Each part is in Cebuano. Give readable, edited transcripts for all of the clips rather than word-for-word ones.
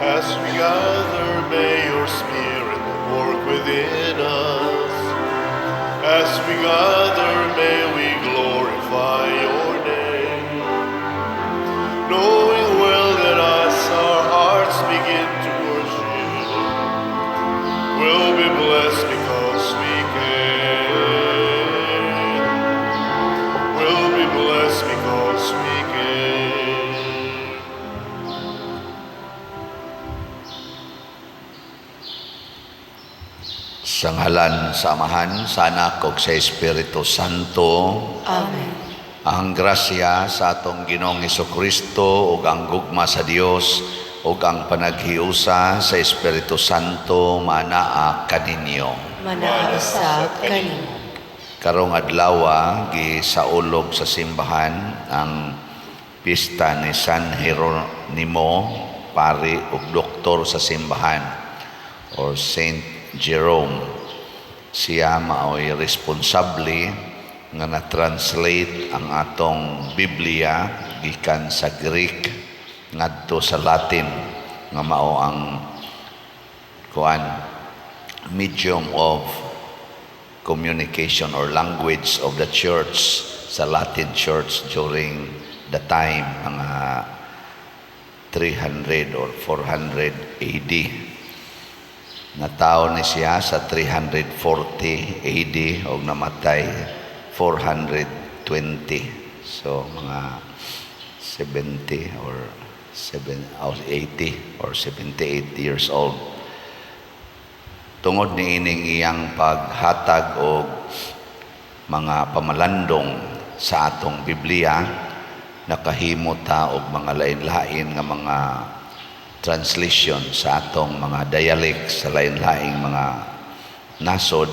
As we gather, may your Spirit work within us. As we gather, may we glorify your name. Knowing well that as our hearts begin to worship, we'll be blessed because we came. We'll be blessed because we came. Sa ngalan sa Amahan, sa Anak ug sa Espiritu Santo. Amen. Ang grasya sa atong Ginoong Kristo ug ang gugma sa Dios ug ang panaghiusa sa Espiritu Santo manaa kaninyo. Manaa usab kanimo. Karong adlaw, gisaulog sa simbahan ang pista ni San Jeronimo, pari ug doktor sa simbahan, or Saint Jerome. Siya maoy responsable nga na-translate ang atong Biblia gikan sa Greek ngadto sa Latin, nga mao ang kuan, medium of communication or language of the church sa Latin Church during the time, mga 300 or 400 AD. Natawo ni siya sa 340 AD og namatay 420. So mga 70 or 7 or 80 or 78 years old. Tungod ni ining iyang paghatag og mga pamalandong sa atong Biblia, nakahimo ta og mga lain-lain nga mga translation sa atong mga dialect sa lain-laing mga nasod,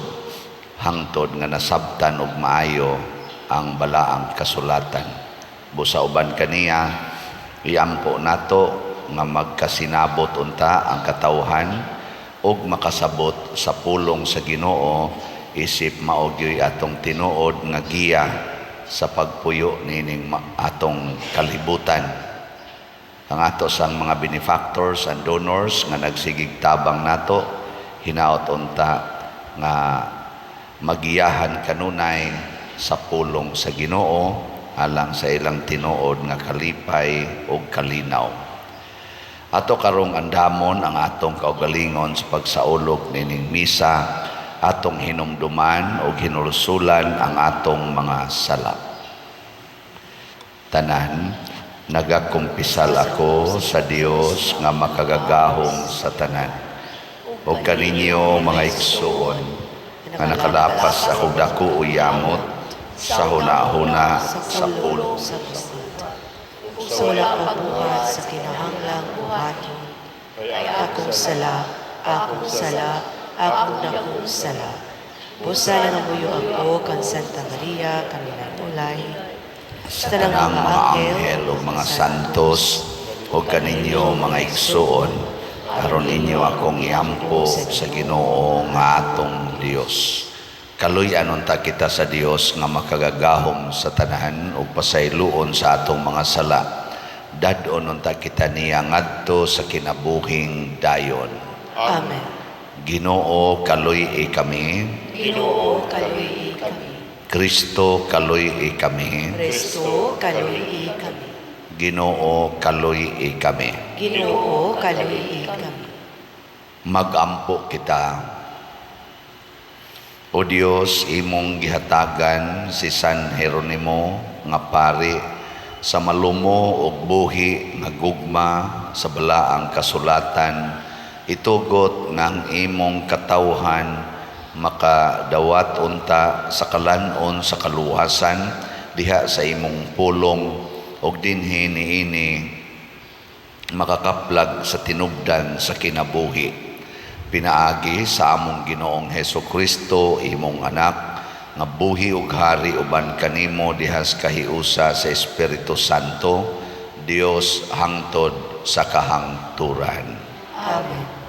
hangtod nga nasabtan og maayo ang balaang kasulatan. Busa uban kaniya, iampo nato nga magkasinabot unta ang katawhan ug makasabot sa pulong sa Ginoo, isip mao gyoy atong tinuod nga giya sa pagpuyo nining atong kalibutan. Ang ato sang mga benefactors and donors nga nagsigig tabang nato, hinaot unta nga magiyahan kanunay sa pulong sa Ginoo alang sa ilang tinuod nga kalipay ug kalinaw. Ato karong andamon ang atong kaugalingon sa pagsaulog nining misa, atong hinumduman ug hinulsulan ang atong mga sala. Tanan, nagakumpisal ako sa Dios nga makagagahom sa tanan ug kaninyo, mga igsuon, nga nakalapas ako dako o yamot sa huna-huna, sa pulong, sa buhat, sa wala pagbuhat sa kinahanglang buhaton. Akong sala, akong sala, akong dakong sala. Busa nangamuyo ako kan Santa Maria, kamilang ulay, sa tanang mga anghel ug mga santos ug kaninyo, mga igsuon, aron inyo akong iampo sa Ginoo nga atong Dios. Kaluy-an unta kita sa Dios nga makagagahom sa tanan ug pasayloon sa atong mga sala. Dad-on unta kita niya ngadto sa kinabuhing dayon. Amen. Ginoo, kaluy-i kami. Ginoo, kaluy-i kami. Kristo, kaluy-i kami. Kristo, kaluy-i kami. Ginoo, kaluy-i kami. Ginoo, kaluy-i kami. Magampo kita. O Dios, imong gihatagan si San Jeronimo nga pari sa malumo ug buhi nga gugma sa balaang kasulatan. Itugot nga ang imong katawhan makadawat unta sa kalan-on sa kaluwasan diha sa imong pulong ug dinhi niini makakaplag sa tinubdan sa kinabuhi, pinaagi sa among Ginoong Heso Kristo, imong anak, nga buhi ug hari uban kanimo dihas kahiusa sa Espiritu Santo, Dios, hangtod sa kahangturan. Amen.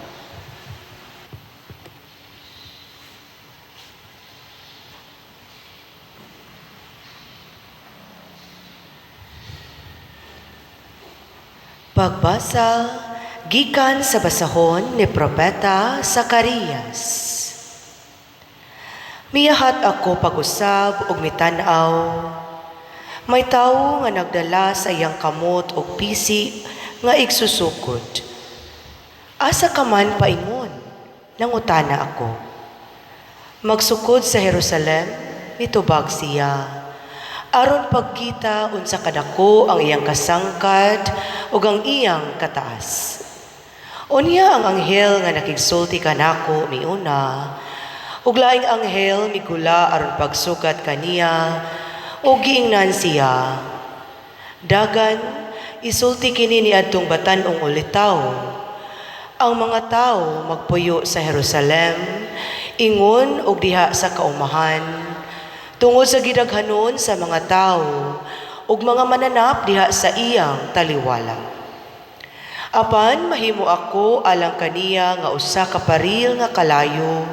Pagbasa Gikan sa basahon ni Propeta Zacarias. Miyahat ako pag-usab ug mitan-aw. May tawo nga nagdala sa iyang kamot og pisi nga igsusukod. "Asa ka man paingon?" nangutana ako. "Magsukod sa Jerusalem," mitubag siya, "aron pagkita unsa kadako ang iyang kasangkad ug ang iyang kataas." Unya ang anghel nga nakigsulti kanako miuna, ug laing anghel migula aron pagsugat kaniya, ug giingnan siya, "Dagan, isulti kini niadtong batan-ong ulitaw. Ang mga tawo magpuyo sa Jerusalem, ingon og diha sa kaumahan, tungod sa gidaghanon sa mga tawo ug mga mananap diha sa iyang taliwala. Apan mahimo ako alang kaniya nga usa ka paril nga kalayo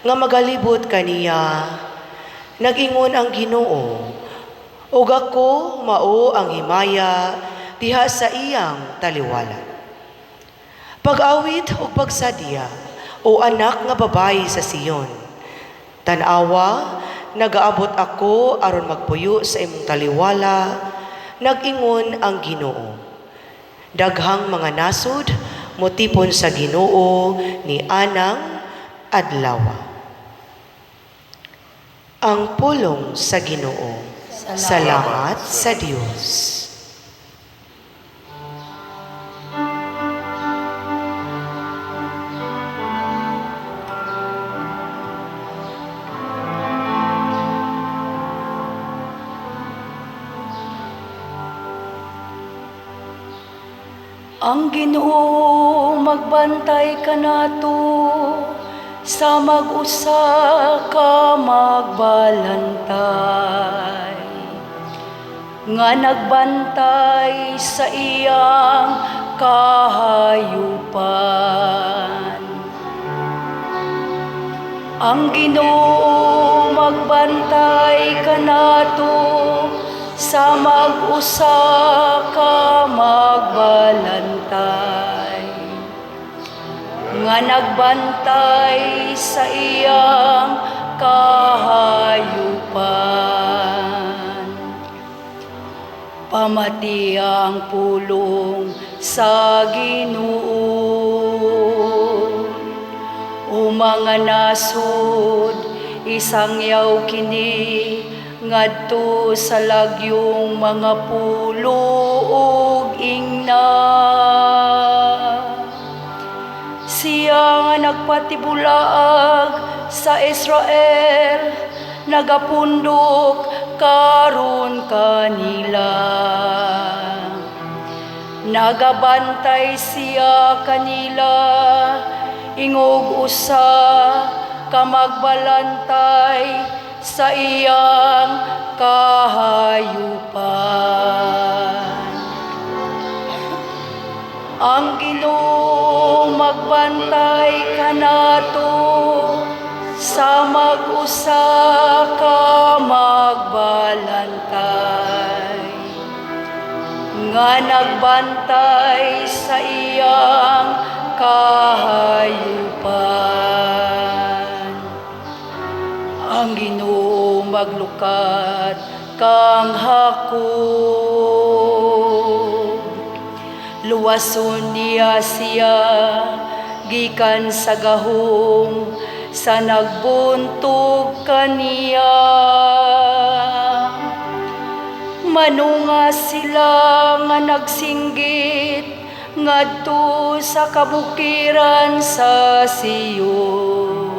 nga magalibot kaniya. Nag-ingon ang Ginoo, ug ako mao ang himaya diha sa iyang taliwala. Pag-awit ug pagsadya, o anak nga babayi sa Sion. Tan-awa, nagaabot ako aron magpuyo sa imong taliwala, nag-ingon ang Ginoo. Daghang mga nasod motipon sa Ginoo ni anang adlawa." Ang pulong sa Ginoo. Salamat sa Dios. Ang Ginoo magbantay kanato sa mag-usa ka magbalantay nga nagbantay sa iyang kahayupan. Ang Ginoo magbantay kanato sa mag-usa ka magbalantay nga nagbantay sa iyang kahayupan. Pamati ang pulong sa Ginoo. O mga nasod, isangyaw kini ngadto sa lagyong mga pulo ug ingna. Siya nga nagpatibulaag sa Israel, nagapundok karon kanila. Nagabantay siya kanila, ingog usa ka magbalantay sa iyang kahayupan. Ang Ginoo magbantay kanato sa mag-usa ka magbalantay nga nagbantay sa iyang kahayupan. Ang Ginoo maglukat kang Jacob. Luwason niya siya gikan sa gahom sa nagbuntog kaniya. Manunga sila nga nagsinggit ngadto sa kabukiran sa Sion.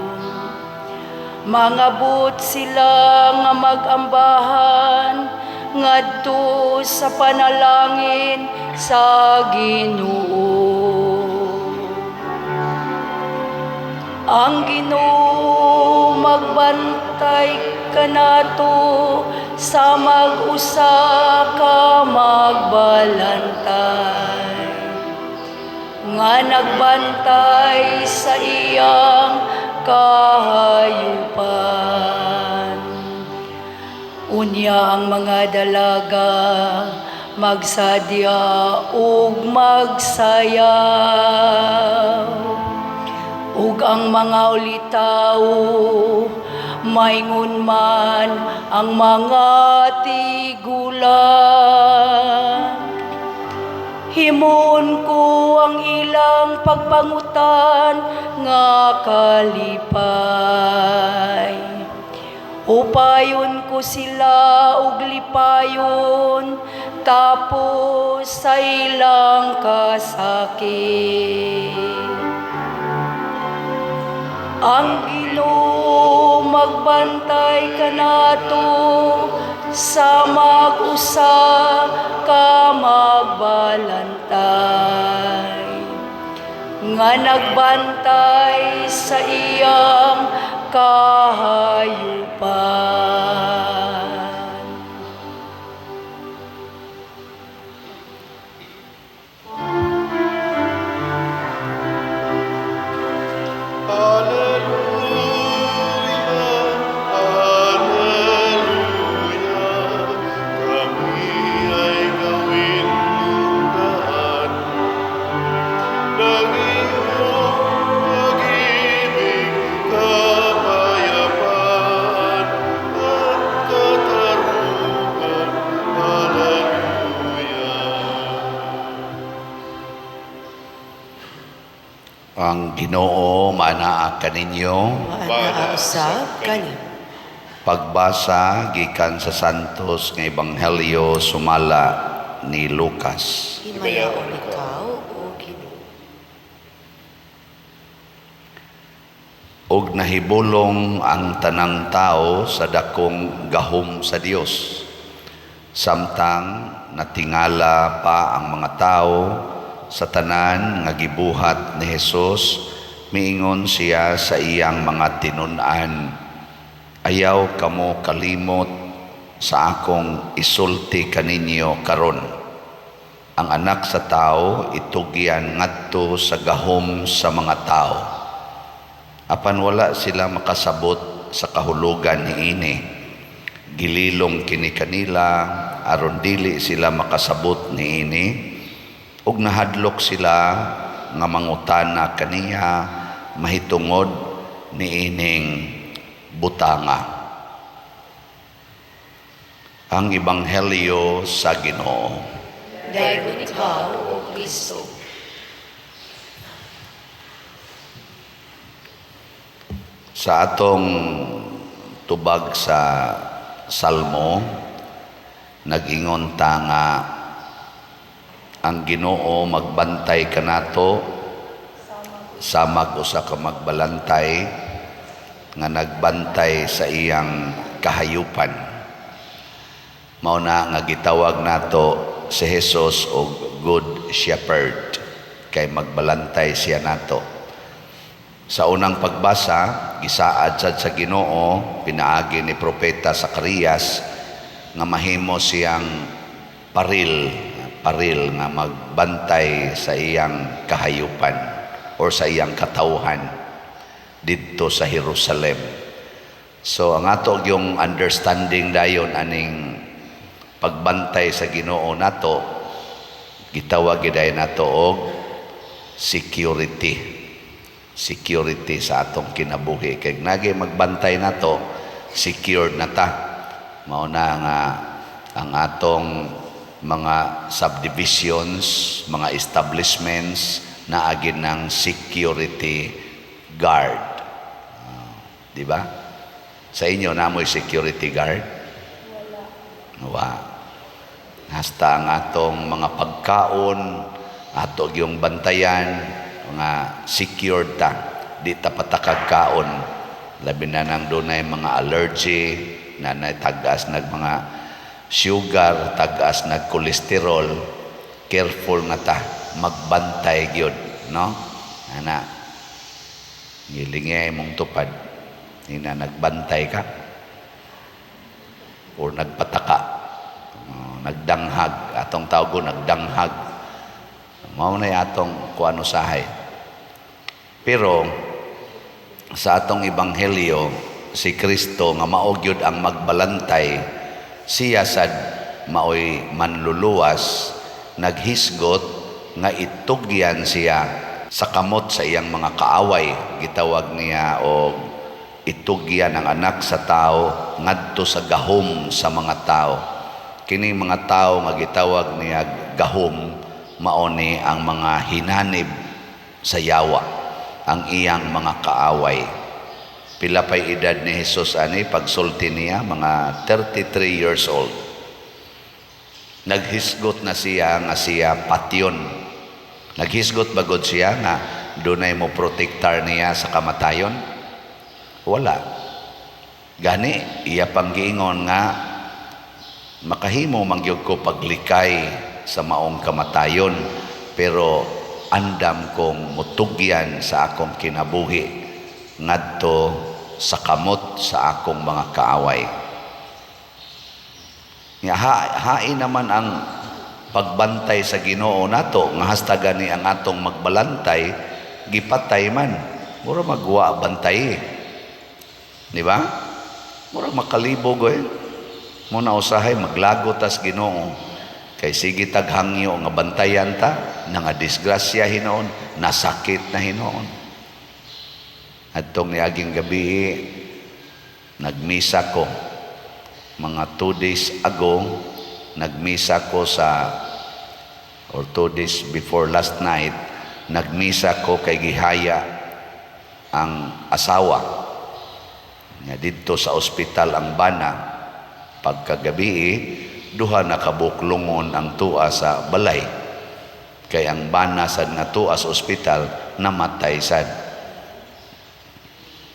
Mangabot sila nga magambahan ngadto sa panalangin sa Ginoo. Ang Ginoo magbantay kanato sa mag-usa ka magbalantay nga nagbantay sa iyang kahayupan. Unya ang mga dalaga Magsadya ug magsayaw. Ug ang mga ulitaw, maingon man ang mga tigulang. Himuon ko ang ilang pagpangutan nga kalipay. Upayon ko sila og lipayon tapos sa ilang kasakit. Ang Ginoo magbantay kanato sa mag-usa ka magbalantay nga nagbantay sa iyang kahayupan. Alleluia, Alleluia, kami ay gawin mong daan ng iyong pag-ibig, kapayapaan at katarungan. Alleluia. Ang Ginoo maanaa kaninyo. Maanaa usab kanimo. Pagbasa gikan sa Santos nga Ebanghelyo sumala ni Lucas. Himayaon ikaw, O Ginoo. Og nahibulong ang tanang tao sa dakong gahom sa Dios. Samtang natingala pa ang mga tao sa tanan nga gibuhat ni Hesus, miingon siya sa iyang mga tinun-an, "Ayaw kamo kalimot sa akong isulti kaninyo karon. Ang anak sa tao itugyan ngadto sa gahom sa mga tao." Apan wala sila makasabot sa kahulugan niini. Gililong kini kanila aron dili sila makasabot niini, ug nahadlok sila nga mangutana kaniya mahitungod niining butanga. Ang Ebanghelyo sa Ginoo. Dayon ikaw, O Kristo. Sa atong tubag sa Salmo, nag-ingon ta nga ang Ginoo magbantay kanato samag usa ka magbalantay nga nagbantay sa iyang kahayupan. Mao na nga gitawag nato si Jesus og Good Shepherd kay magbalantay siya nato. Sa unang pagbasa, gisaad sad sa Ginoo pinaagi ni propeta Zacarias nga mahimo siyang paril nga magbantay sa iyang kahayupan or sa iyang katawhan didto sa Jerusalem. So ang ato yung understanding dayon aning pagbantay sa Ginoo nato, gitawag gyud nato og security. Security sa atong kinabuhi kay nage magbantay nato, secured na ta. Mao na nga ang atong mga subdivisions, mga establishments naagi ng security guard. Di ba? Sa inyo namoy security guard? Wala. Hasta ang atong mga pagkaon, ato yung bantayan, mga secured ta. Di ta patakag kaon. Labi na nang dunay mga allergy, na tag-as nag mga sugar, tag-as nag cholesterol. Careful na ta, magbantay gyud, no? Ana, ngilingay mong tupad, ina nagbantay ka or nagpataka, nagdanghag, atong tawag nagdanghag. Mao na atong kuano sahay. Pero sa atong ebanghelyo, si Kristo nga mao gyud ang magbalantay, siya sad maoy manluluwas, naghisgot nga itugyan siya sa kamot sa iyang mga kaaway. Gitawag niya og itugyan ang Anak sa Tao ngadto sa gahom sa mga tao. Kini mga tao nga gitawag niya gahom, mao ni ang mga hinanib sa yawa, ang iyang mga kaaway. Pila pay edad ni Jesus ani pagsulti niya? Mga 33 years old. Naghisgot na siya nga siya patyon. Naghisgot bagod siya nga dunay mo protektar niya sa kamatayon? Wala. Gani iya pang giingon nga makahimo man gyud ko paglikay sa maong kamatayon, pero andam kong mutugyan sa akong kinabuhi ngadto sa kamot sa akong mga kaaway. Nga hain naman ang pagbantay sa Ginoo nato nga hasta gani ang atong magbalantay gipatay man. Mura magwa bantay. Di ba? Mura makalibog eh. Muna usahay maglago tas Ginoo. Kay sige tag hangyo nga bantayan ta, nga disgrasya hinoon, nasakit na hinoon. Adtong niaging gabi, nagmisa ko. Mga 2 days ago, nagmisa ko sa, or 2 days before last night, nagmisa ko kay gihaya ang asawa. Nga didto sa ospital ang bana. Pagkagabi, duha na kabuklungon ang tuwa sa balay. Kay ang bana sad nga tuwa sa ospital, namatay sad.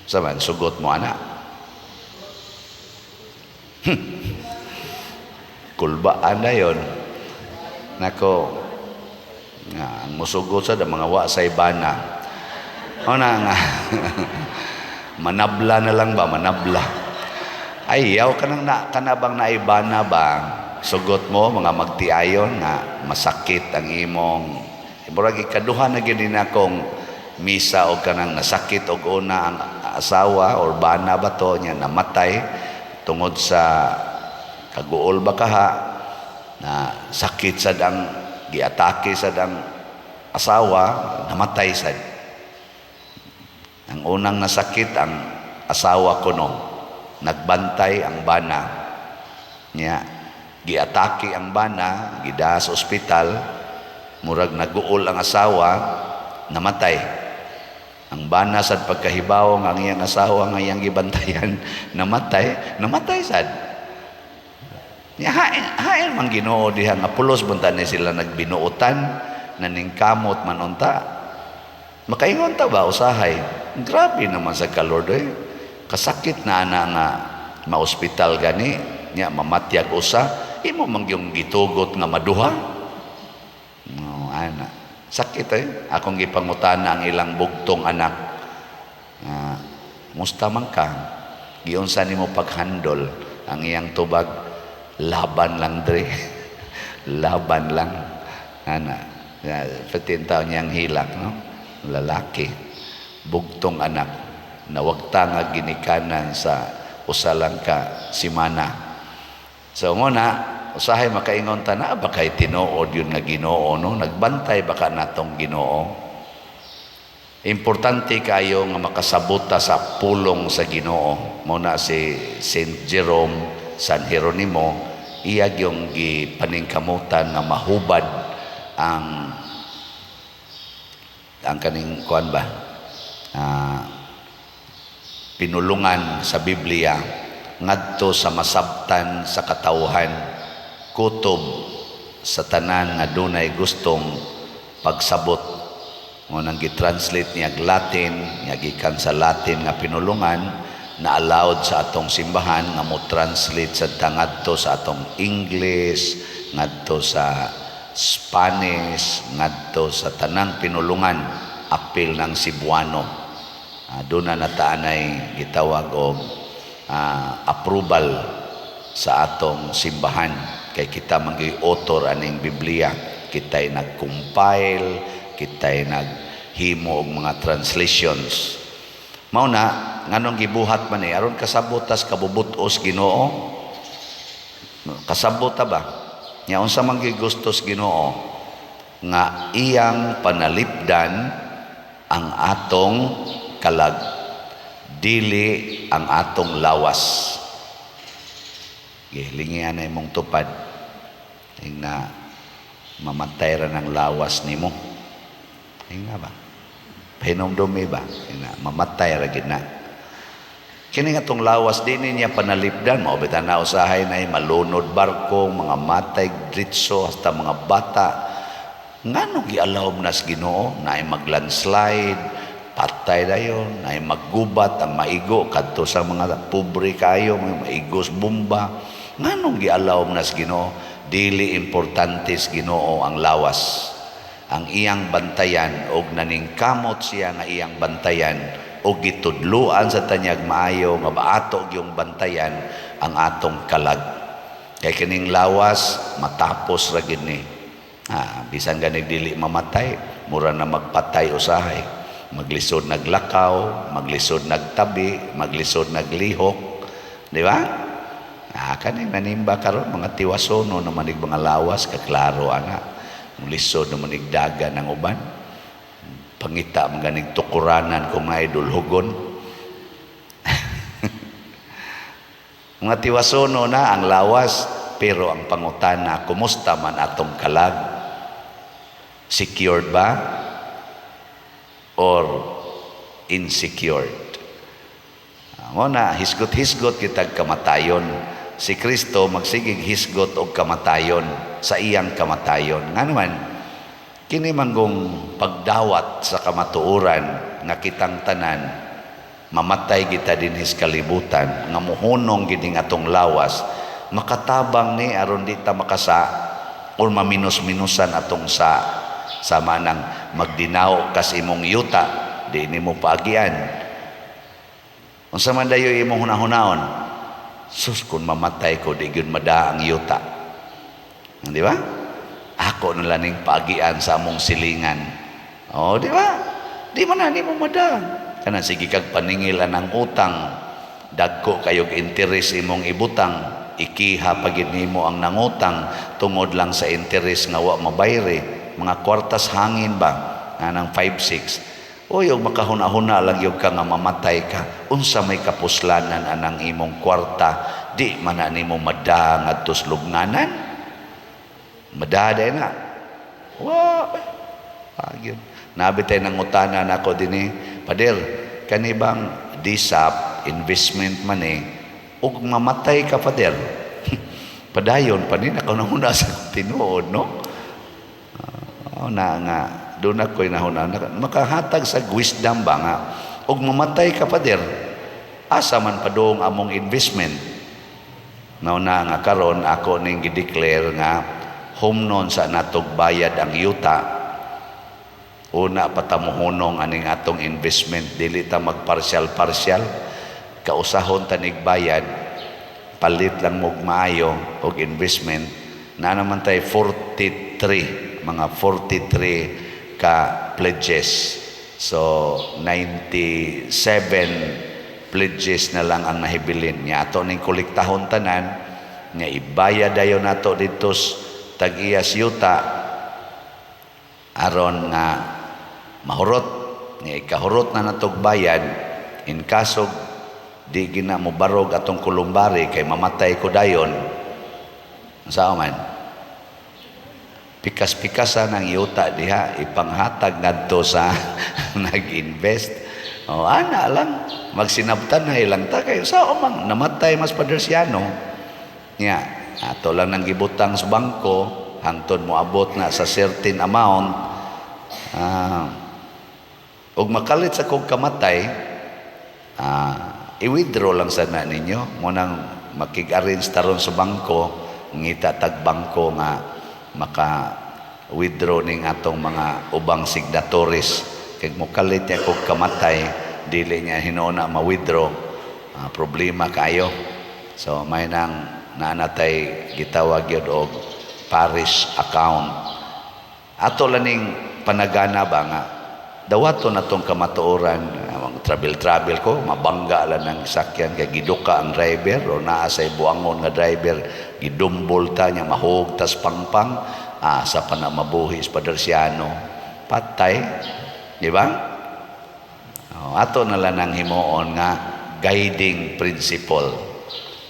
Saban, sugot mo ana. Kulbaan na yon. Nako, nga, ang musugot sa mga wa sa bana. O na nga, manabla na lang ba, manabla. Ay, yaw ka nang na, kanabang naibana ba? Sugot mo, mga magtiayon nga masakit ang imong murag ikaduha na gyud na akong misa og kanang nasakit og una ang asawa or bana ba to niya, namatay tungod sa kaguol ba kaha na sakit sad ang giatake sad ang asawa, namatay sad. Ang unang nasakit ang asawa ko, no, nagbantay ang bana niya, giatake ang bana, gida sa ospital, murag naguol ang asawa, namatay. Ang bana sad, pagkahibaw nga ang iyang asawa nga iyang gibantayan namatay, namatay sad. Ya, hain, hain man Ginoo diha nga pulos bunta ni sila nagbinuotan, naningkamot man unta. Makaingon ta ba usahay? Grabe naman sa ka-Lord eh. Kasakit na ana nga maospital gani, nya mamatyag usa, imo man yung gitugot nga maduha. No, ana. Sakit eh. Akong gipangutana ang ilang bugtong anak. Musta man ka? Giunsa nimo paghandol ang iyang tubag? Laban lang dre. Laban lang. Ana. Pati taon niyang hilak, no? Lalaki. Bugtong anak. Nawagta nga ginikanan sa usa lang ka simana. So mo na, usahay makaingon ta na ba kay tinuod yun nga Ginoo, no? Nagbantay baka natong Ginoo? Importante kayo nga makasabot ta sa pulong sa Ginoo. Mo na si Saint Jerome, San Jeronimo, iya yung gipaningkamutan nga mahubad ang kaning kuan ba, pinulungan sa Biblia ngadto sa masabtan sa katawhan, kutob sa tanan nga dunay gustong pagsabot. Mo nang gitranslate niya Latin, niya gikan sa Latin nga pinulungan na allowed sa atong simbahan nga mo translate sa ngadto sa atong English, ngadto sa Spanish, ngadto sa tanang pinulungan apil ng Cebuano. Doon na nataanay gitawag og approval sa atong simbahan kay kita man author aning Biblia, kita'y nag-compile, kita'y naghimo og mga translations. Mao na nganong gibuhat man ni aron kasabot tas kabubutos Ginoo. Kasabot ta ba? Nya unsa man gigustos Ginoo nga iyang panalipdan ang atong kalag, dili ang atong lawas. Gilingian na imong tupad. Ingna mamatay ra ng lawas nimo. Ingna ba? Pahinumdumi ba? Ingna mamatay ra gid na. Kini nga tong lawas di niya panalipdan, mao bitaw na usahay na malunod barko, mga matay dritso hasta mga bata. Ngano gialawom nas Ginoo na ay maglandslide, patay dayon, na ay maggubat ang maigo kadto sa mga pobre kayo, mga maigos bomba. Nganong gialawom nas Ginoo? Dili importante sa Ginoo ang lawas. Ang iyang bantayan og naningkamot siya nga iyang bantayan og gitudluan sa tanyag maayo nga baato yung bantayan ang atong kalag. Kay kining lawas matapos ra gid ni. Bisan ganig dili mamatay, mura na magpatay usahay. Maglisod naglakaw, maglisod nagtabi, maglisod naglihok, di ba? Kaning nanimba karon mga tiwasono na manig mga lawas kaklaro ana. Lisod na manig daga ng uban. Pangita man ganing tukuranan kung naay dulhugon. Mga tiwasono na ang lawas, pero ang pangutana, kumusta man atong kalag? Secured ba? Or insecured? Mo na, hisgot-hisgot kitag kamatayon. Si Kristo magsigig hisgot og kamatayon sa iyang kamatayon. Nga naman, kini manggong pagdawat sa kamatuoran nga kitang tanan mamatay kita dinhis kalibutan nga muhunong gining atong lawas, makatabang ni aron di ta makasa or maminus-minusan atong sa sama nang magdinaw kas imong yuta di nimo paagian. Unsa man dayo imong hunahunaon? Sus, kung mamatay ko di gyud mada ang yuta, di ba? Ako na lang ning paagian sa among silingan. Oh, di ba? Di man na nimo mada. Kanang sige kag paningilan ang utang, dagko kayog interes imong ibutang, ikiha pagid nimo ang nangutang tungod lang sa interes nga wa mabayre, mga kwartas hangin ba nga nang 5 6. Uy, og makahuna-huna lang yung ka nga mamatay ka, unsa may kapuslanan anang imong kwarta, di man na nimo mada ngadto sa lubnganan? Mada day na. Wa. Pagyud. Nabi tayo ng utana nako dinhi, "Pader, kani bang DSAP, investment man eh, ug mamatay ka, Pader." Padayon pa ni nakahuna sa tinuod, no? Oh, na nga doon ako'y nahuna makahatag sa wisdom ba nga ug mamatay ka, Pader, asa man padung among investment? Nauna nga karon ako ning gideclare nga humnon sa natog bayad ang yuta, una patamuhunong aning atong investment. Dili ta magpartial partial, kausahon tanig bayad, palit lang mo maayo og investment na naman tay 43, mga 43 ka pledges. So 97 pledges na lang ang nahibilin nya ato ning kolektahon tanan nga ibayad dayon nato didto tag-iyas yuta aron nga mahurot nga ikahurot na natog bayad. In kaso di gina mo barog atong kulumbari kay mamatay ko dayon, sa man pikas-pikasan ang yuta diha, ipanghatag ngadto sa nag-invest. O ana lang, magsinabtan na ilang ta kayo sa umang namatay mas Padersiano nya ato lang nang gibutang sa bangko hangtod moabot na sa certain amount. Ug makalit sa kog kamatay, i-withdraw lang sana ninyo mo nang makig-arrange taron sa bangko, ngita tag bangko nga maka withdraw ning atong mga ubang signatories kay mokalit niya kog kamatay, dili niya hinuon na ma-withdraw, problema kayo. So may nang naanatay gitawag yun og parish account. Ato laning panagana ba nga dawaton atong kamatuoran. Travel travel ko, mabangga lang ng sakyan kay giduka ang driver o naa sa buangon nga driver, gidumbol ta niya, mahog tas pangpang, asa pa na mabuhi sa Padersiano, patay, di ba? Oh, ato na lang ang himuon nga guiding principle,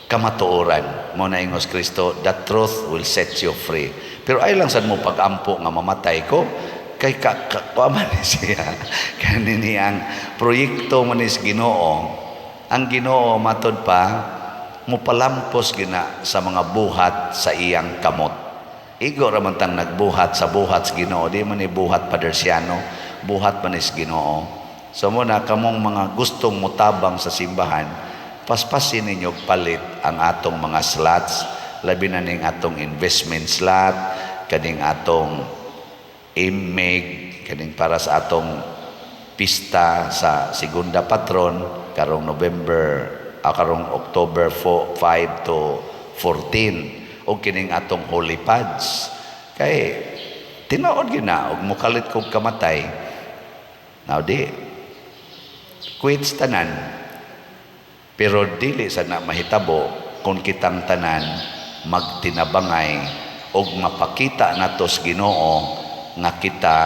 kamatuoran. Mo na ingos Kristo, "The truth will set you free." Pero ay lang sad mo pag-ampo nga mamatay ko kay ka, ka, kuha man ni siya kanini ang proyekto man is Ginoo. Ang Ginoo, matod pa, mupalampos gina sa mga buhat sa iyang kamot. Igo ra man tang nagbuhat sa buhat sa Ginoo. Di man ni buhat Padersiano, buhat man is Ginoo. So mo na kamong mga gustong mutabang sa simbahan, paspasin ninyo palit ang atong mga slots, labi na ning atong investment slot, kaning atong imig, kaning para sa atong pista sa Segunda Patron karong November, karong October 4, 5 to 14, o kining atong holy pads, kay tinuod gyud na og mukalit kog kamatay now, di quits tanan. Pero dili sa na mahitabo kung kitang tanan magtinabangay og mapakita nato sa Ginoo nga kita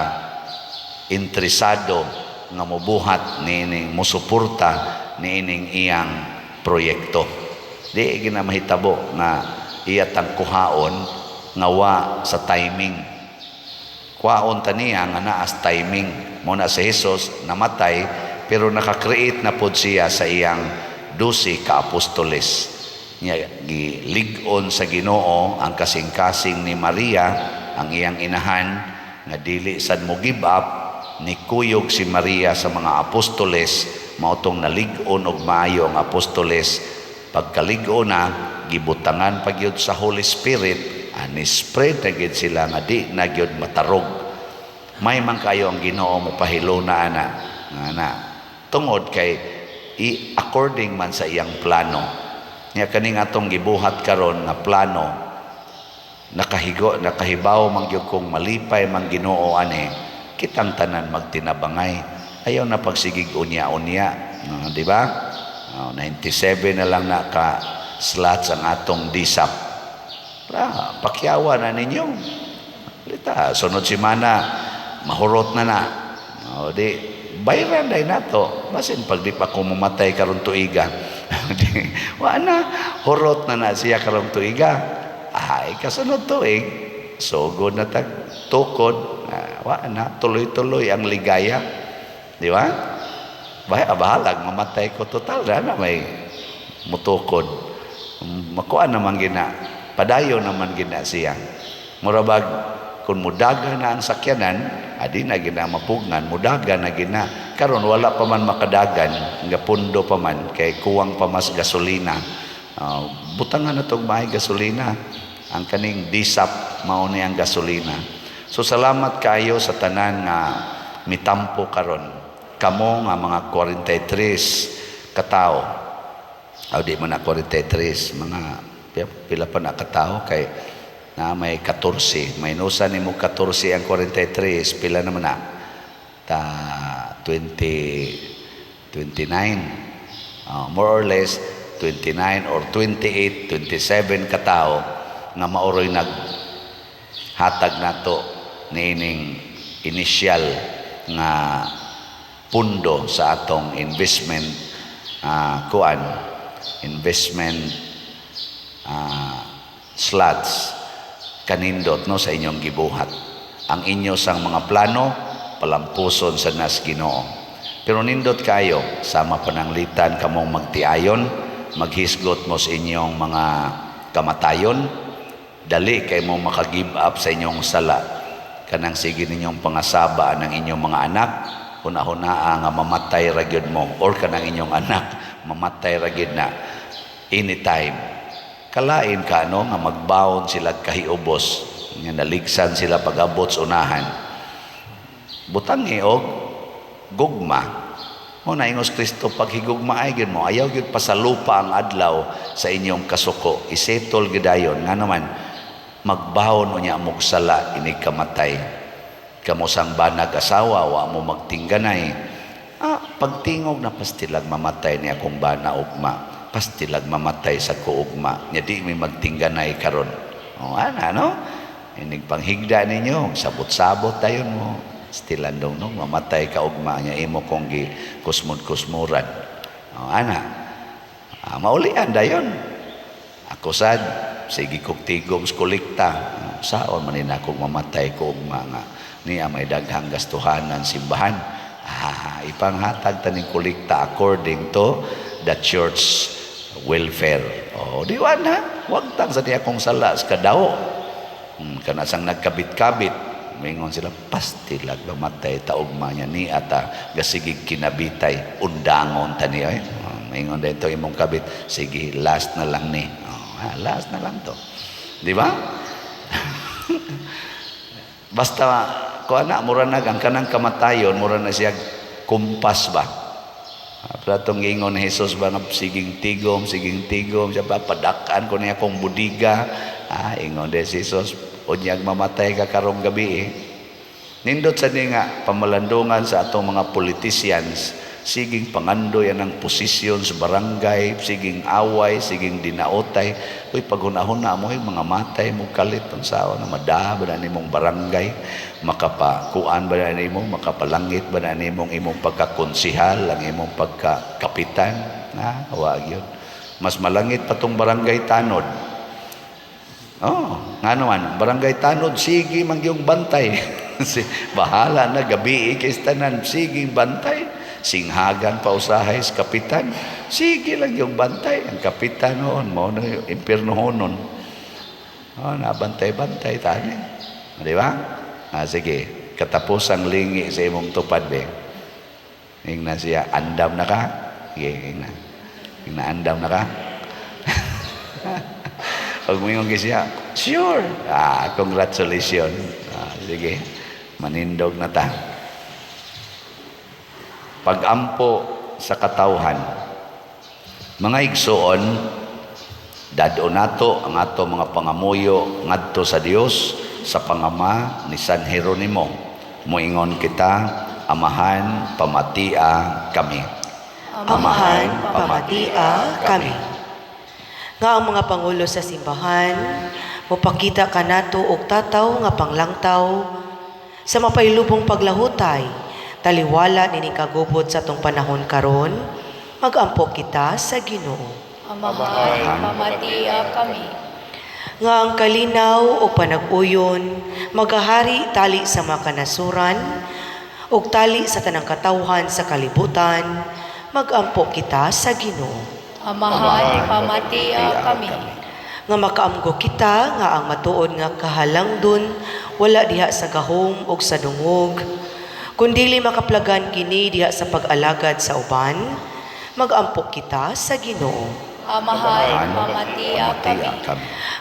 interesado nga mobuhat niining, mosuporta niining iyang proyekto. Di gina mahitabo nga iya tang kuhaon nga wa sa timing. Kuhaon ta niya nga naas timing. Mo na si Jesus namatay, pero naka-create na pod siya sa iyang 12 ka apostoles. Nya gilig-on sa Ginoo ang kasing-kasing ni Maria, ang iyang inahan, nga dili sad mo give up. Ni kuyog si Maria sa mga apostoles, mao tong nalig-on og maayo ang apostoles. Pagkalig-on na, gibutangan pa gyud sa Holy Spirit, ani spread na gyud sila nga di na gyud matarog. May man kayo ang Ginoo mo pahiluna ana ana tungod kay i according man sa iyang plano. Nya kaning atong gibuhat karon nga plano, nakahigo, nakahibaw man gyud kung malipay man Ginoo ani, kitang tanan magtinabangay. Ayaw na pagsigig unya-unya, no, di ba? Oh, 97 na lang na ka slots ang atong DSAP. Ra, pakyawa na ninyo. Lita, sunod semana mahurot na na. O, di bayran day nato. Basin pag di pa ko mamatay karon tuiga. Di, wa na, hurot na na siya karon tuiga. Ay, kasunod tuig, sugod na tag tukod. Ah, wa na, tuloy-tuloy ang ligaya. Di ba? Bahay, bahalag, mamatay ko total, na may mutukod. Makuha naman gina, padayo naman gina siya. Murabag, kung mudaga na ang sakyanan, adi na gina mapugngan, mudaga na gina. Karon wala pa man makadagan, nga pundo pa man, kay kuwang pa mas gasolina. Butangan na tong may gasolina. Ang kaning DSAP, mao ni ang gasolina. So salamat kayo sa tanan nga mitampo karon. Kamo nga mga 43 katao. Aw, di man na 43, mga pila pa na katao kay na may 14. Minusan nimo 14 ang 43, pila naman na? Ta 20 29. More or less 29 or 28, 27 katao nga maoroy nag hatag nato niining initial nga pundo sa atong investment, kuan, investment slots. Kanindot no sa inyong gibuhat. Ang inyo sang mga plano, palampuson sa nas Ginoo. Pero nindot kayo sama pananglitan kamong magtiayon, maghisgot mo sa inyong mga kamatayon, dali kay mo maka-give up sa inyong sala. Kanang sige ninyong pangasaba ng inyong mga anak, huna-hunaa nga mamatay ra gyud mo or kanang inyong anak mamatay ra gyud na anytime. Kalain ka no nga magbaon sila kahiubos nga naligsan sila pag-abot sa unahan. Butang og gugma. Mo na ingos Kristo, paghigugma ay gyud mo, ayaw gyud pasalupa ang adlaw sa inyong kasuko. Isetol gyud dayon nga naman magbaon unya mog sala inig kamatay. Kamo sang banag asawa, wa mo magtingganay. Pagtingog na pastilag mamatay ni akong bana ugma, pastilag mamatay sa ko ugma, nya di mi magtingganay karon. O ana no? Inig panghigda ninyo, sabot-sabot dayon mo. Stilan dong no, mamatay ka ugma nya imo kong gi kusmod-kusmuran. O ana. Maulian dayon. Ako sad sige kog tigom sa kolekta. Saon man ni akong mamatay ko ugma nga niya may daghang gastuhanan simbahan. Ipanghatag taning kolekta according to the church welfare. O, di wa na. Wag tang sa di akong sala sa kadawo. Kana sang nagkabit-kabit, mingon sila, pastilag mamatay ta ugma niya ni ata gasigig kinabitay, undangon ta niya. Eh. Oh, mingon dito imong kabit, sige, last na lang ni. Oh, ha, last na lang to. Di ba? Basta kuha na, mura na ang kanang kamatayon, mura na siya kumpas ba? Pero atong giingon ni Jesus ba nga siging tigom, siya ba padakan ko niya akong budiga. Ingon de si Jesus, unyag mamatay ka karong gabi eh. Nindot sa ni nga pamalandungan sa atong mga politicians, siging pangandoy ang posisyon sa barangay, siging away, siging dinaotay. Uy, paghunahuna mo, mga matay mo kalit, ang sawa na madaha ba na nimong barangay, makapakuan ba na nimo, makapalangit ba na nimong imong pagkakonsihal, ang imong pagkakapitan. Na, wag yun. Mas malangit pa tong barangay tanod. Oh, nga naman, barangay tanod, sige mangyong bantay. Bahala na, gabi ikistanan, sige bantay. Singhagan pa usahay sa kapitan. Sige lang yung bantay. Ang kapitan noon, mo na yung impierno noon. Oh, nabantay-bantay tani. Di ba? Sige, katapos ang lingi sa imong tupad, be. Ingna siya, andam na ka? Sige, ingna. Ingna, andam na ka? Pag muingon kay siya, sure. Congratulations. Sige, manindog na ta. Pagampo sa katawhan. Mga igsoon, dad-o nato ang ato mga pangamuyo ngadto sa Dios sa pangama ni San Jeronimo. Muingon kita, Amahan, pamatia kami. Amahan, pamatia kami. Nga ang mga pangulo sa simbahan, mopakita kanato og tataw nga panglangtaw sa mapailubong paglahutay, taliwala nining kagubot sa atong panahon karon, magampo kita sa Ginoo. Amahan, pamatia kami. Nga ang kalinaw o panag-uyon magahari tali sa mga kanasuran ug tali sa tanang katawhan sa kalibutan, magampo kita sa Ginoo. Amahan, pamatia kami. Nga makaamgo kita nga ang matuod nga kahalangdon wala diha sa gahom ug sa dungog, kundili makaplagan kini diha sa pag-alagad sa uban, magampo kita sa Ginoo. Amahan, pamatia kami.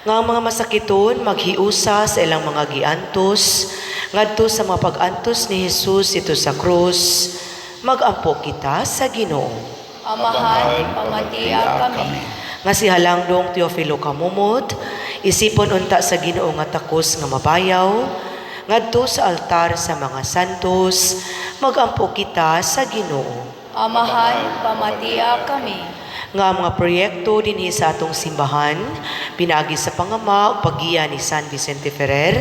Nga ang mga masakiton maghiusa sa ilang mga giantos ngadto sa mga pag-antos ni Jesus ito sa krus, magampo kita sa Ginoo. Amahan, pamatia kami. Nga si Halangdong Teofilo Camomot, isipon unta sa Ginoo nga takos nga mabayaw ngadto sa altar sa mga santos, magampo kita sa Ginoo. Amahan, pamatia kami. Nga ang mga proyekto dinhi sa atong simbahan, pinaagi sa pangama ug paggiya ni San Vicente Ferrer,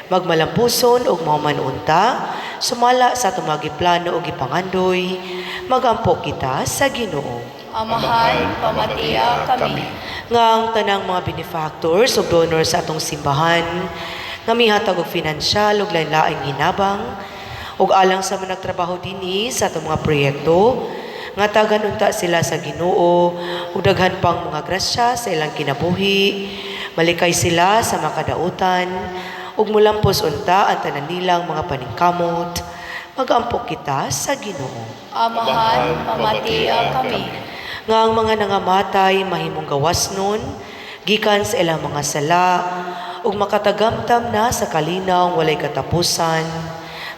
magmalampuson ug mahuman unta, sumala sa atong mga giplano ug gipangandoy, magampo kita sa Ginoo. Amahan, pamatia kami. Nga ang tanang mga benefactors ug donors sa atong simbahan, nga mihatag og finansyal ug lain-laing hinabang, ug alang sa mga nagtrabaho dinhi sa atong mga proyekto, nga tagan unta sila sa Ginoo ug daghan pang mga grasya sa ilang kinabuhi, malikay sila sa makadautan, ug mulampos unta ang tanan nilang mga paningkamot, magampo kita sa Ginoo. Amahan, pamatia kami. Nga ang mga nangamatay mahimong gawas nun, gikan sa ilang mga sala, ug makatagamtam na sa kalinaw walay katapusan,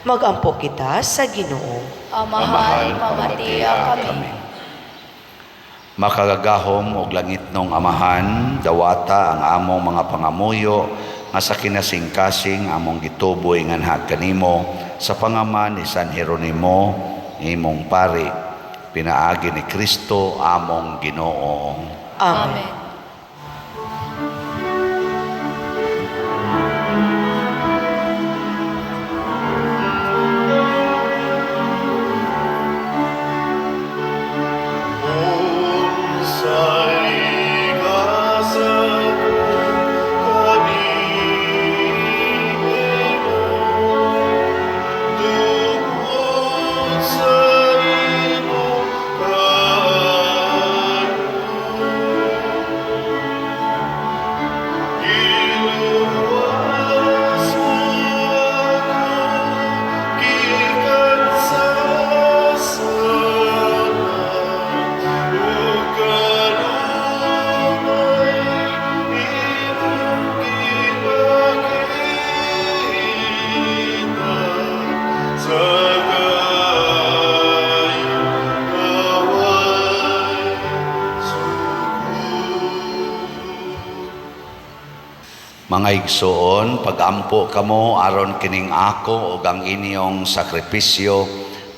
magampo kita sa Ginoo. Amahan, pamatia kami. Makagagahom og langitnong Amahan, dawata ang among mga pangamuyo nga sa kinasingkasing among gituboy nganha kanimo sa pangama ni San Jeronimo. imong pari, pinaagi ni Kristo among Ginoo. Amen. Amen. Unsay kasabot kanimo, tungod sa imong kaayo. Giluwas mo ako gikan sa sala, ug kanunay imong gipakita sa kaayo nga way sukod. Mga igsoon, pagampo kamo aron kining ako ug ang inyong sakripisyo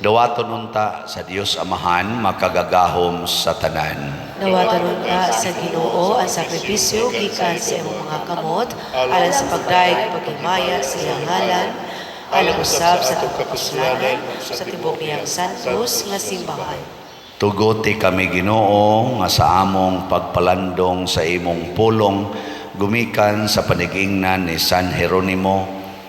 dawaton unta sa Dios Amahan makagagahom sa tanan. Dawatan unta sa Ginoo ang sakripisyo gikan sa imong mga kamot alang sa pagdayeg ug paghimaya sa iyang ngalan, alang usab sa atong kapuslanan sa tibok niyang santos nga simbahan. Tuguti kami Ginoo nga sa among pagpalandong sa imong pulong gumikan sa panigingnan ni San Jeronimo,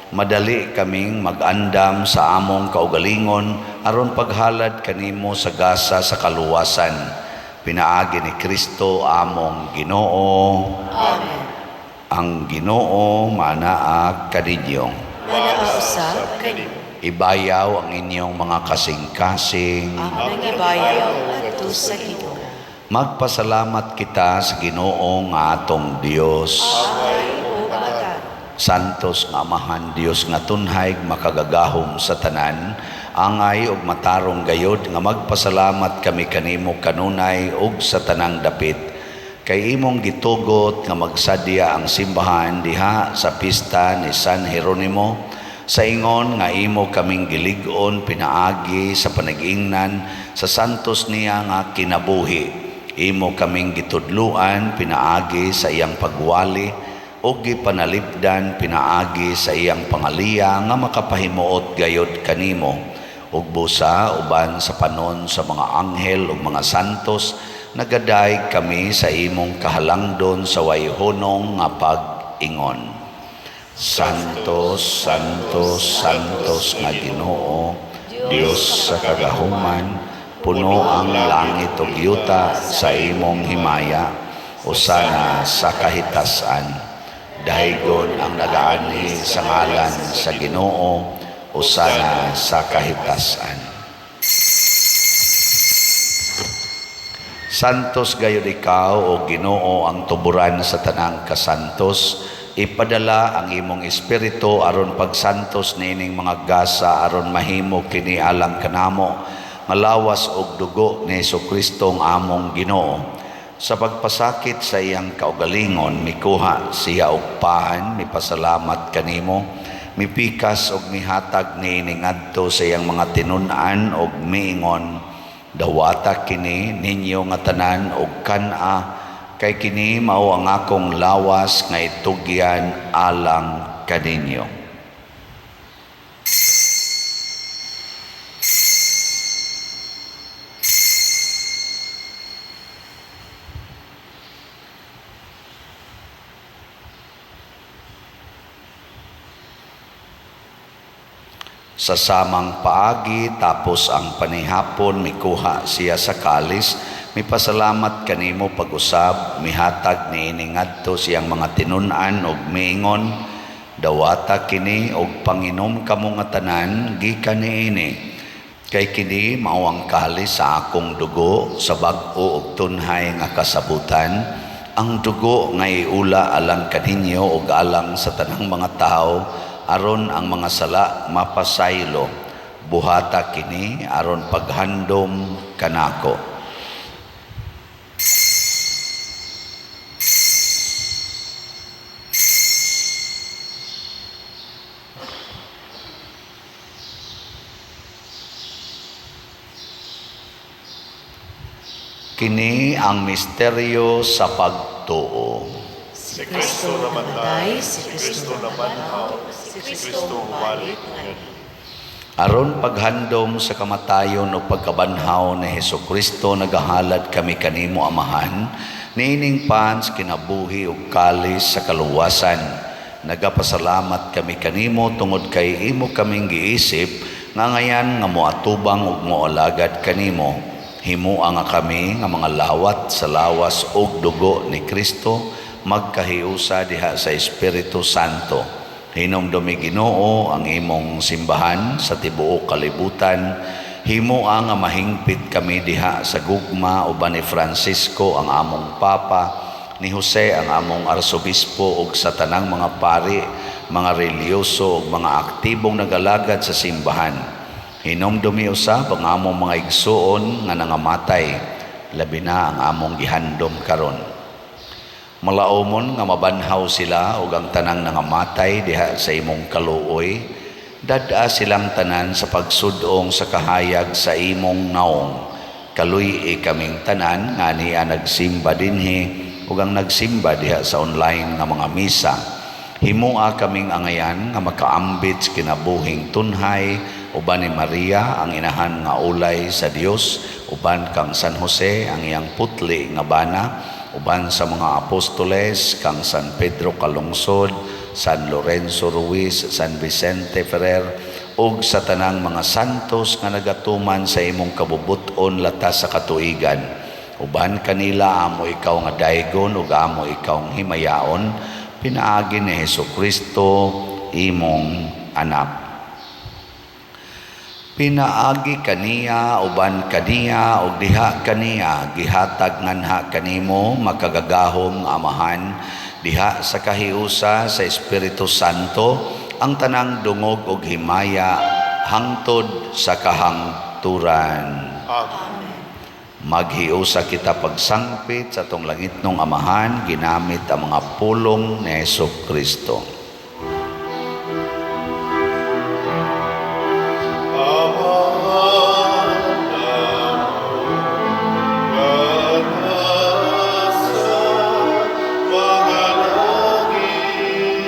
madali kaming magandam sa among kaugalingon aron paghalad kanimo sa gasa sa kaluwasan. Pinaagi ni Kristo among Ginoo. Amen. Ang Ginoo manaa kaninyo. Manaa usab kanimo. Ibayaw ang inyong mga kasing-kasing. Among ibayaw ngadto sa Ginoo. Magpasalamat kita sa Ginoo nga atong Dios. Angay ug matarong. Santos nga Amahan Dios nga tunhay makagagahom sa tanan, angay ug matarong gayod nga magpasalamat kami kanimo kanunay ug sa tanang dapit. Kay imong gitugot nga magsadya ang simbahan diha sa pista ni San Jeronimo, sa ingon nga imo kaming gilig-on pinaagi sa panag-ingnan sa santos niya nga kinabuhi. Imo kaming gitudluan pinaagi sa iyang pagwali ug gipanalipdan pinaagi sa iyang pangaliya nga makapahimuot gayod kanimo. Ug busa uban sa panon sa mga anghel ug mga santos, nagadayeg kami sa imong kahalangdon sa way hunong nga pag-ingon. Santos, Santos, Santos nga Ginoo, Dios sa kagahuman, puno ang langit ug yuta sa imong himaya, usana sa kahitasan. Daygon ang nagaanhi sa ngalan sa Ginoo, usana sa kahitasan. Santos gayud ikaw o Ginoo ang tuburan sa tanang kasantos. Ipadala ang imong espiritu aron pagsantos niining mga gasa aron mahimo kini alang kanamo nga lawas og dugo ni Hesukristo ang among Ginoo. Sa pagpasakit sa iyang kaugalingon, mikuha siya og pan, mipasalamat kanimo, mipikas og mihatag niini ngadto sa iyang mga tinun-an og miingon, dawata kini ninyo nga tanan og kan-a, kay kini mao ang akong lawas nga itugyan alang kaninyo. Sa samang paagi, tapos ang panihapon, mikuha siya sa kalis, mipasalamat kanimo pag-usab, mihatag niini ngadto siyang mga tinun-an og miingon, dawata kini og panginom kamo nga tanan gikan niini. Kay kini mao ang kalis sa akong dugo sa bag-o og tunhay nga kasabutan, ang dugo nga iula alang kaninyo ug alang sa tanang mga tawo aron ang mga sala mapasaylo. Buhata kini aron paghandom kanako. Kini ang misteryo sa pagtuo. Si Kristo namatay, si Kristo nabanhaw, si Kristo humalik nganhi. Aron paghandom sa kamatayon o pagkabanhaw ni Hesus Kristo, nagahalad kami kanimo, Amahan, niining pan sa kinabuhi ug kalis sa kaluwasan. Nagapasalamat kami kanimo tungod kay imo kaming giisip nga ngayan nga moatubang ug moalagad kanimo. Himoa nga kami nga mga lawat sa lawas ug dugo ni Kristo magkahiusa diha sa Espiritu Santo. Hinumdumi, Ginoo, ang imong simbahan sa tibuok kalibutan. Himoa nga mahingpit kami diha sa gugma uban ni Francisco ang among Papa, ni Jose ang among Arsobispo ug sa tanang mga pari, mga relihiyoso ug mga aktibong nagalagad sa simbahan. Hinumdumi usab ang among mga igsuon nga nangamatay, labi na ang among gihandom karon. Malaumon nga mabanhaw sila ug ang tanang nangamatay diha sa imong kaluoy. Dad-a silang tanan sa pagsud-ong sa kahayag sa imong naong. Kaluy-i kaming tanan nga ania nagsimba dinhi ug ang nagsimba diha sa online nga mga misa. Himoa kaming angayan nga makaambit sa kinabuhing tunhay uban ni Maria ang inahan nga ulay sa Dios, uban kang San Jose ang iyang putli nga bana, uban sa mga apostoles kang San Pedro Calungsod, San Lorenzo Ruiz, San Vicente Ferrer ug sa tanang mga santos nga nagatuman sa imong kabubut-on latas sa katuigan. Uban kanila amo ikaw nga daygon ug amo ikaw himayaon pinaagi ni Hesus Kristo imong anak. Pinaagi kaniya, uban kaniya ug diha kaniya, gihatag nganha kanimo, makagagahom nga Amahan, diha sa kahiusa sa Espiritu Santo, ang tanang dungog ug himaya hangtod sa kahangturan. Amen. Maghiusa kita pagsangpit sa atong langitnong Amahan ginamit ang mga pulong ni Hesus Kristo. Amahan nga nasa mga langit,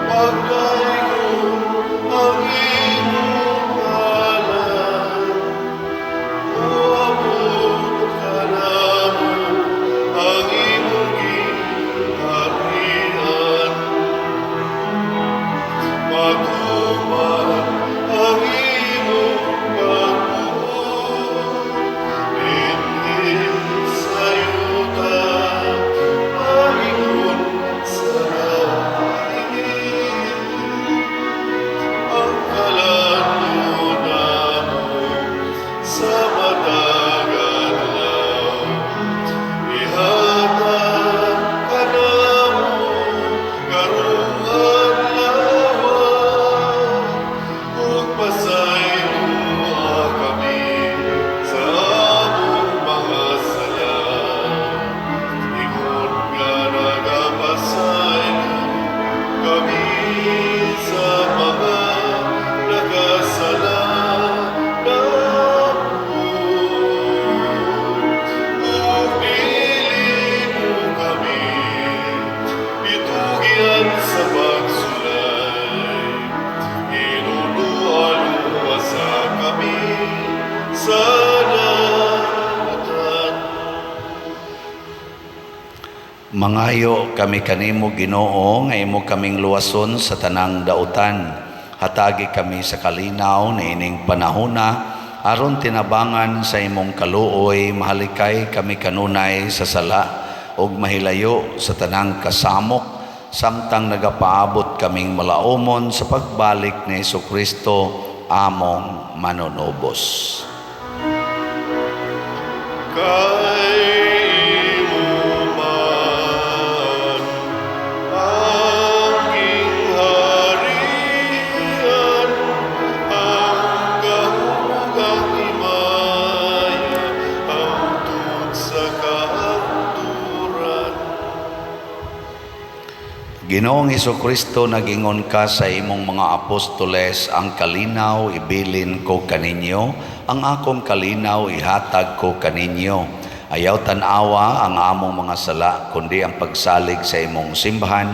pagdaygon ang imong ngalan, moabot kanamo ang imong gingharian. Matuman ang imong pagbuot dinhi sa yuta paingon sa langit. Ang kalan-on namo sa matag adlaw, ihatag kanamo karong adlaw, ug pasayloa kami sa among mga sala, ingon nga nagapasaylo kami sa mga nakasala namo. Ug dili mo kami itugyan sa pagsulay, hinuloa luwasa kami sa dautan. Mangayo kami kanimo, Ginoo, nga imo kaming luwason sa tanang dautan. Hatagi kami sa kalinaw niining panahona aron tinabangan sa imong kaluoy mahalikay kami kanunay sa sala ug mahilayo sa tanang kasamok samtang nagapaabot kaming malaumon sa pagbalik ni Kristo among manunubos. Kay imo man ang gingharian, ang gahom ug ang himaya, hangtod sa kahangturan. Ginoong Kristo, nagingon ka sa imong mga apostoles, "Ang kalinaw ibilin ko kaninyo, ang akong kalinaw ihatag ko kaninyo." Ayaw tan-awa ang among mga sala, kundi ang pagsalig sa imong simbahan,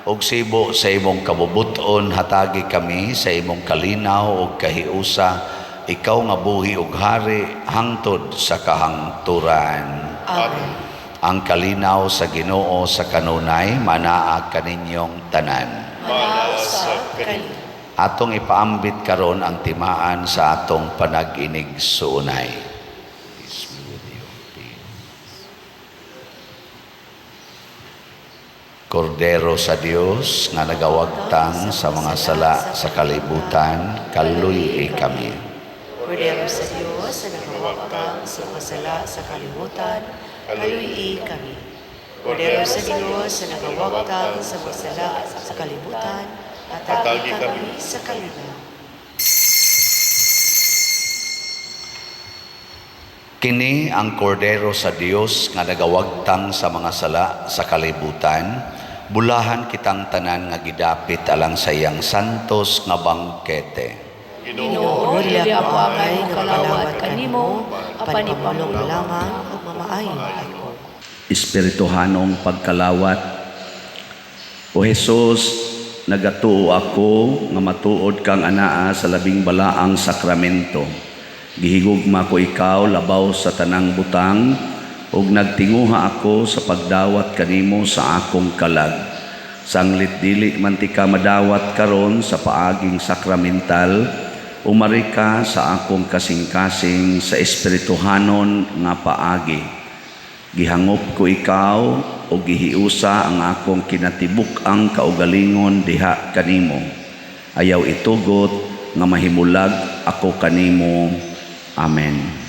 ug sibo sa imong kabubuton, hatagi kami sa imong kalinaw ug kahiusa, ikaw nga buhi ug hari hangtod sa kahangturan. Amen. Ang kalinaw sa Ginoo sa kanunay manaa kaninyong tanan. Manaa sab Kanimo. Atong ipaambit karon ang timaan sa atong panag-inigsuonay. Peace be with you. Peace. Kordero sa Dios nga nagawagtang sa mga sala sa kalibutan, kaluy kami. Kordero sa Dios na nagawagtang sa mga sala sa kalibutan, kaluy kami. Kordero sa Dios na nagawagtang sa mga sala sa kalibutan, hatagi kami sa kalinaw. Kini ang kordero sa Dios nga nagawagtang sa mga sala sa kalibutan. Bulahan kitang tanan nga gidapit alang sa iyang santos nga bangkete. Ginoo, dili ako angay nga kalawat kanimo, apan Ipamulong ipamulong lamang ug mamaayo ako. Espirituhanong pagkalawat. O Jesus, nagatuo ako nga matuod kang anaa sa labing balaang sakramento. Gihigugma ko ikaw labaw sa tanang butang ug nagtinguha ako sa pagdawat kanimo sa akong kalag. Sanglit dili man tika madawat karon sa paaging sakramental, umari ka sa akong kasing-kasing sa espirituhanon nga paagi. Gihangop ko ikaw o gihiusa ang akong kinatibuk-ang kaugalingon diha kanimo. Ayaw itugot nga mahimulag ako kanimo. Amen.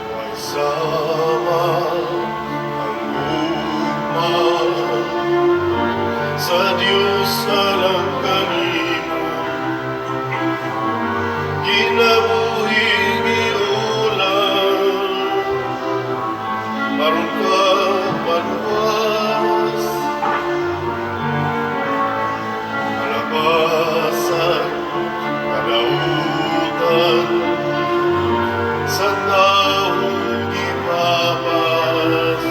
May sama ang gugma sa Diyos alang kanimo, kinabuhi giulang aron ka maluwas, kalapasan, kalautan sa taong gipapas,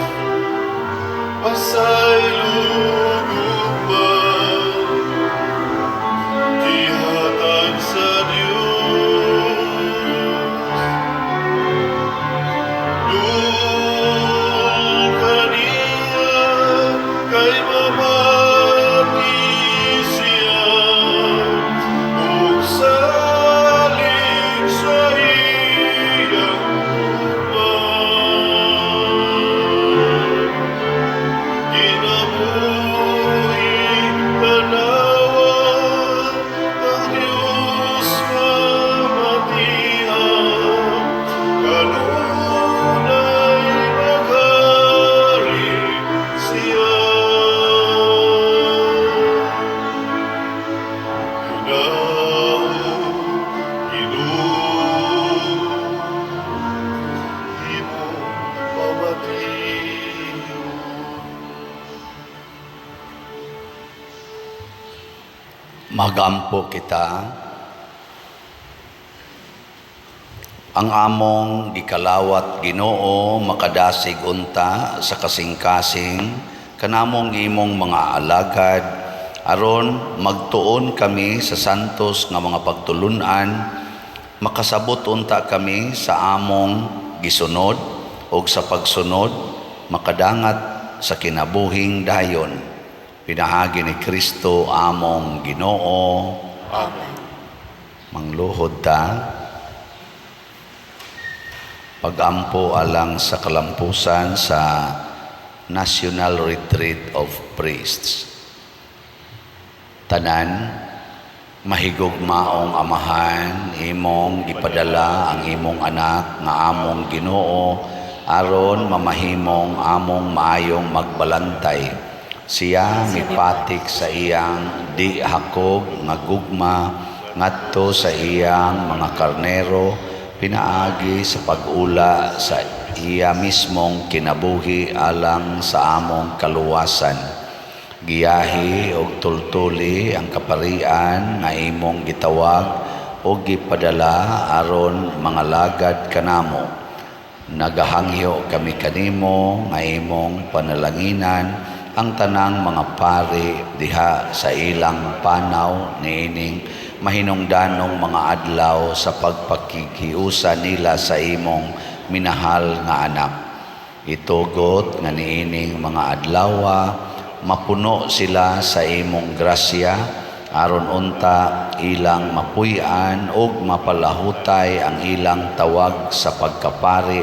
pasaylo gugma gihatag sa Dios. Duol kaniya kay mamati siya ug salig sa iyang gugma. Kinabuhi tanawa ang Diyos mamatian, kanunay maghari siya. Ginoo, Ginoo, imong pamation. Magampo kita. Ang among gikalawat Ginoo makadasig unta sa kasing-kasing kanamong imong mga alagad aron magtuon kami sa santos nga mga pagtulunan, makasabot unta kami sa among gisunod ug sa pagsunod makadangat sa kinabuhing dayon, pinaagi ni Kristo among Ginoo. Amen. Mangluhod ta. Pagampo alang sa kalampusan sa National Retreat of Priests. Tanan, mahigugmaong Amahan, imong gipadala ang imong anak nga among Ginoo aron mamahimong among maayong magbalantay. Siya mipatik sa iyang di hakog nga gugma ngadto sa iyang mga karnero pinaagi sa pag-ula sa iya mismong kinabuhi alang sa among kaluwasan. Giyahi og tultuli ang kaparian nga imong gitawag og gipadala aron mangalagad kanamo. Nagahangyo kami kanimo nga imong panalanginan ang tanang mga pari diha sa ilang panaw niining mahinungdanong mga adlaw sa pagpakighiusa nila sa imong minahal nga anak. Itugot nga niining mga adlawa mapuno sila sa imong grasya aron unta ilang mapuy-an ug mapalahutay ang ilang tawag sa pagkapari,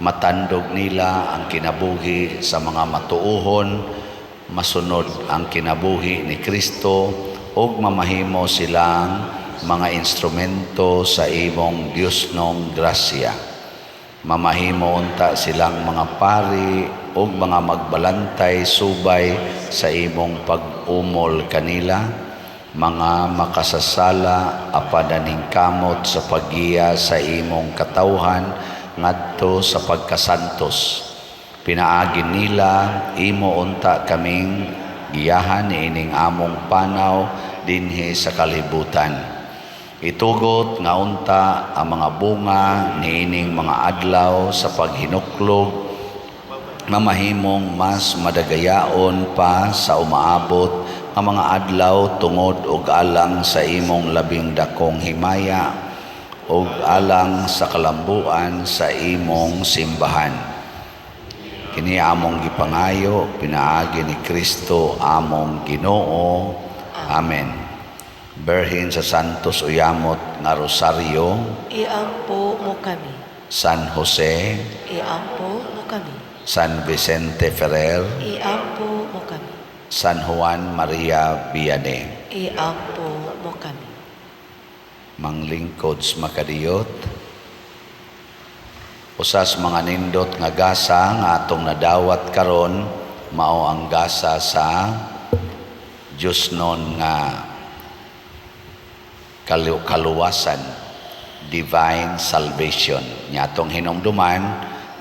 matandog nila ang kinabuhi sa mga matuohon, masunod ang kinabuhi ni Kristo ug mamahimo silang mga instrumento sa imong Diosnong grasya. Mamahimo unta silang mga pari ug mga magbalantay subay sa imong pag-umol kanila, mga makasasala apan naningkamot sa paggiya sa imong katawhan ngadto sa pagkasantos. Pinaagi nila, imo unta kaming giyahan niining among panaw dinhi sa kalibutan. Itugot nga unta ang mga bunga niining mga adlaw sa paghinuklog mamahimong mas madagayaon pa sa umaabot nga mga adlaw tungod og alang sa imong labing dakong himaya ug alang sa kalambuan sa imong simbahan. Kini among gipangayo pinaagi ni Kristo among Ginoo. Amen. Berhin sa Santos Uyamot nga Rosaryo, Iampo mo kami. San Jose, Iampo mo kami. San Vicente Ferrer, Iampo mo kami. San Juan Maria Vianney. Iampo mo kami. Manglingkod sa makadiyot. Usas mga nindot nga gasa nga atong nadawat karon mao ang gasa sa Diosnon nga kaluwasan, divine salvation. Nya atong hinumduman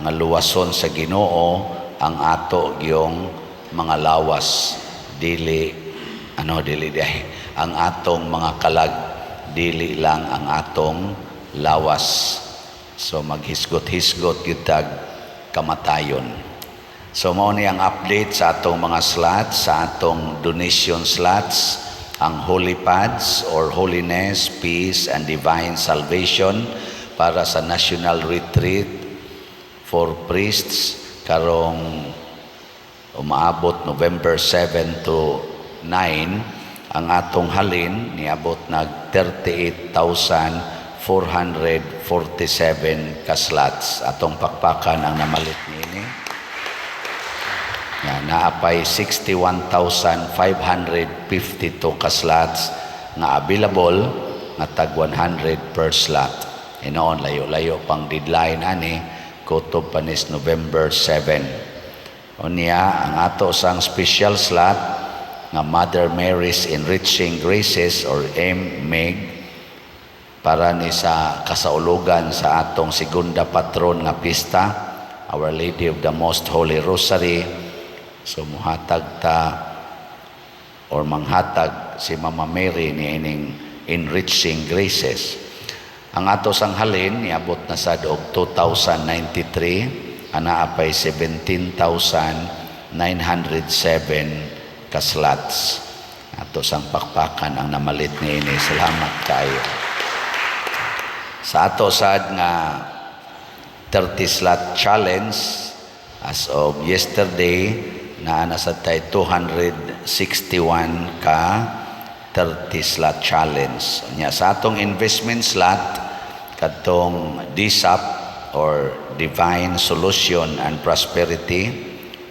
nga luwason sa Ginoo ang ato gyong mga lawas, dili ano, dili diay ang atong mga kalag, dili lang ang atong lawas. So maghisgot-hisgot gyud tag kamatayon. So mao ni ang update sa atong mga slots, sa atong donation slots, ang Holy Pads or Holiness, Peace and Divine Salvation para sa National Retreat for Priests karong umaabot November 7 to 9. Ang atong halin niabot nag 38,447 ka slots. Atong pakpakan ang namalit niini. Nga naapay 61,552 ka slots nga available nga tag 100 per slot. Hinoon, layo-layo pang deadline ani, kutob pa nis November 7. Unya ang ato sang special slot nga Mother Mary's Enriching Graces or MMEG para ni sa kasaulugan sa atong segunda patron nga pista, Our Lady of the Most Holy Rosary. So muhatag ta or manghatag si Mama Mary ni ining Enriching Graces. Ang ato sang halin niabot na sad og 2093, anaa pay 17,907 ka slots. Ato sang pakpakan ang namalit niini. Salamat kaayo. Sa ato sad nga 30 slot challenge, as of yesterday naa na sad tay 261 ka 30 slot challenge. Nya sa atong investment slot, kadtong DSAP or Divine Solution and Prosperity,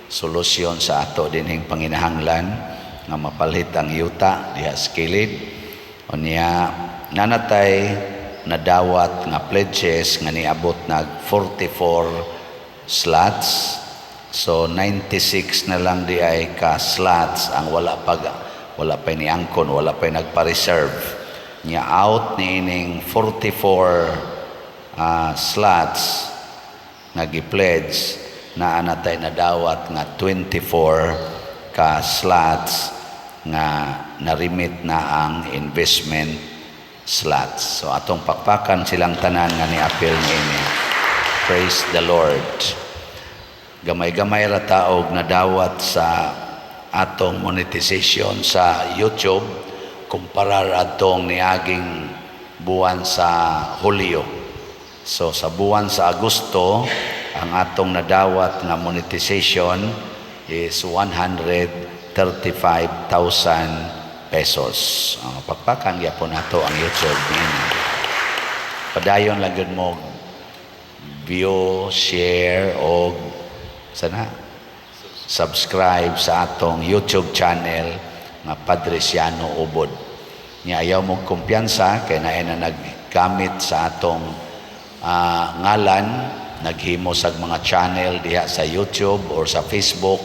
solusyon sa ato dinhing panginahanglan nga mapalhit ang yuta diha sa kilid. Unya nanatay nadawat nga pledges nga niabot nag 44 slots. So 96 na lang di ay ka slots ang wala pa niangkon, wala pa nagpa-reserve. Nya out ni ining 44 slots nga gi-pledge, naa na tay nadawat nga 24 ka slots nga narimit na ang investment slots. So atong pakpakan silang tanan nga ni-apil niini. Praise the Lord. Gamay-gamay ra ta og nadawat sa atong monetization sa YouTube kumpara atong niaging buwan sa Hulyo. So sa buwan sa Agosto, ang atong nadawat nga monetization is 135,000 pesos. Pakpakan gyapon nato ang YouTube niini. Padayon lang gyud mo view, share og sana subscribe sa atong YouTube channel nga Padre Siano Ubod. Nya ayaw mo kumpiyansa kay naay na naggamit sa atong ngalan, naghimo sa mga channel diha sa YouTube or sa Facebook,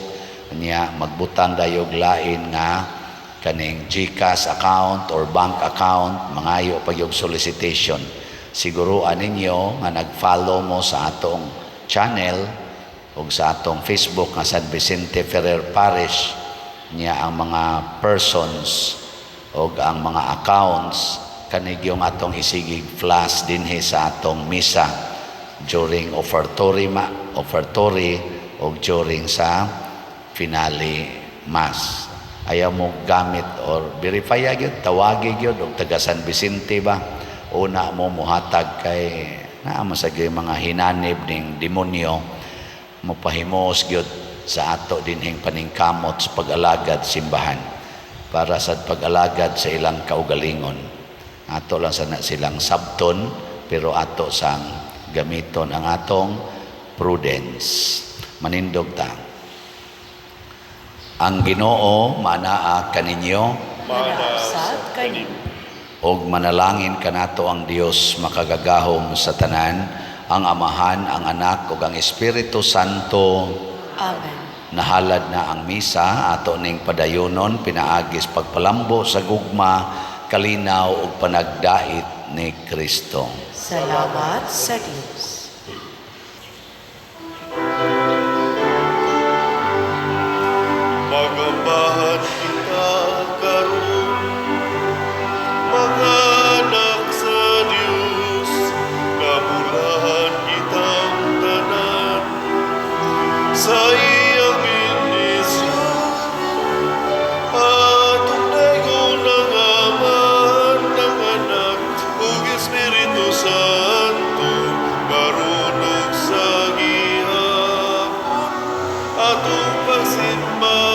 niya magbutang dayog lain nga kaning GCash account or bank account, mangayo pag yung solicitation. Siguruan ninyo nga nag-follow mo sa atong channel ug sa atong Facebook nga San Vicente Ferrer Parish, niya ang mga persons o ang mga accounts kani gyung atong isigig flash dinhi sa atong misa during offertory ma offertory o during sa finale mass. Ayaw mo gamit or verify gyud, tawagi gyud og taga San Vicente ba una mo muhatag, kay naa man sa gyud mga hinanib ning demonyo, mopahimos gyud sa ato dinhing paningkamot sa pag-alagad simbahan para sa pag-alagad sa ilang kaugalingon. Ato lang sana silang sabton, pero ato sang gamiton ang atong prudence. Manindog ta. Ang Ginoo manaa kaninyo. Mana Usab kanimo. Og manalangin kanato ang Dios makagagahom sa tanan, ang Amahan, ang Anak ug ang Espiritu Santo. Amen. Nahalad na ang misa, ato ning padayonon pinaagis pagpalambo sa gugma, kalinaw ug panagdait ni Kristo. Salamat sa Dios. Magambahan kita karon, mga anak sa Dios, kabulahan kitang tanan sa iyang bendisyon. Atong daygon ang Amahan, ang Anak, ug Espiritu Santo, karon ug sa gihapon, atong pagsimba.